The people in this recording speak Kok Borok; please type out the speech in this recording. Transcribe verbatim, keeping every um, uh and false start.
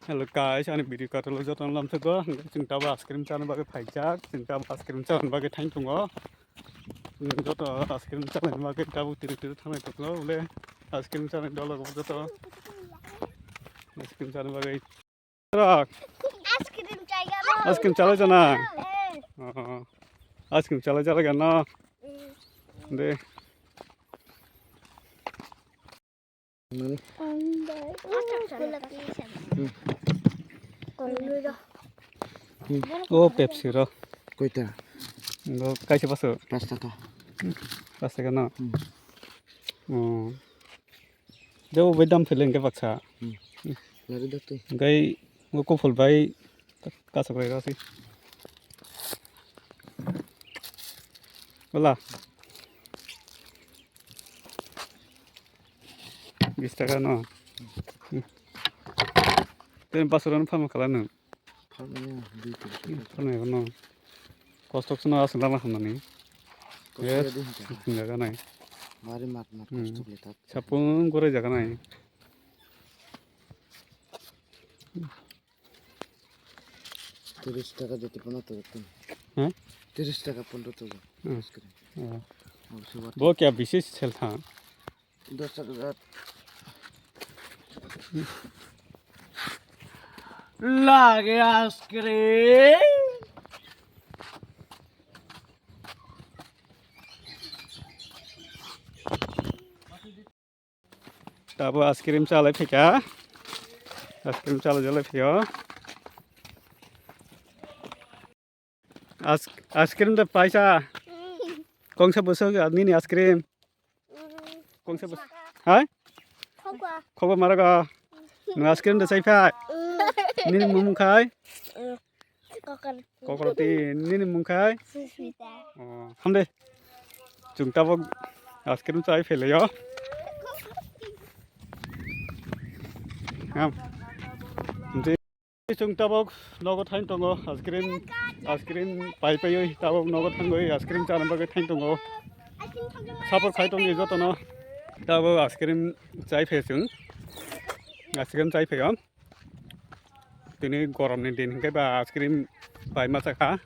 Hello guys, ani video katalo joto lamsako. Chwng tabo ice cream chana bagwi phaijak, chwng tabo ice cream chana bagwi thain tongo. Chwng joto ice cream chana bagwi tabo tiri tiri thangnai tongo. Ule ice cream chana dolo joto ice cream chana bagwi. Rok. Ice cream chai gana. Ice cream chalai jana. Eh. Oh. Ice cream chalai jana gana. Mm. De. Mani. Hmm. Oh, Pepsi ro. Koita? Go kaisa baso. Pash taka. Pash taka no. Hmm. Oh. Debo bai dam phele hingke baksa. Hmm. Lari da twi. Gai go kuful bai kasok rai rasi. Wala. Bis taka no. Hmm. Ten basura no phama kala no. Phama ya, dui tin. Phama ya no. Kostok sino asal lama hamani. Kostok ya, di hinta. Hinta ka nai. Mari mat mat. Hmm. Kostok le tak. Sapung gore jaga nai. Tiris taka jati pano to jati. Hah? Tiris taka pondro to jati. Hmm. Ice cream. Oh. Oh, so what? Bo kya bisis sel tha? Dos taka jat. Lage ice cream. Tabo ice cream chalai phika. Ice cream chalai jalai phio. Ice, ice cream da paisa. Kongsa bwswk nini ice cream. Kongsa bwswk. Hai? Khokba. Khokba marago. Nung ice cream da chai phai. Nini mung khai. Kokoroti. Kokoroti, nini mung khai? Susmita. Oh, hamde. Chwng tabok ice cream chai phelaio. Ham. Hamde. Chwng tabok nogo thain tongo ice cream, ice cream pai paioi tabok nogo thangoi ice cream chana bagwi thain tongo. Support khai tongdi jotono. Tabok ice cream chai phai chwng. Ice cream chai phaio. Tini goromni din hinkhe ba ice cream bai masa kha.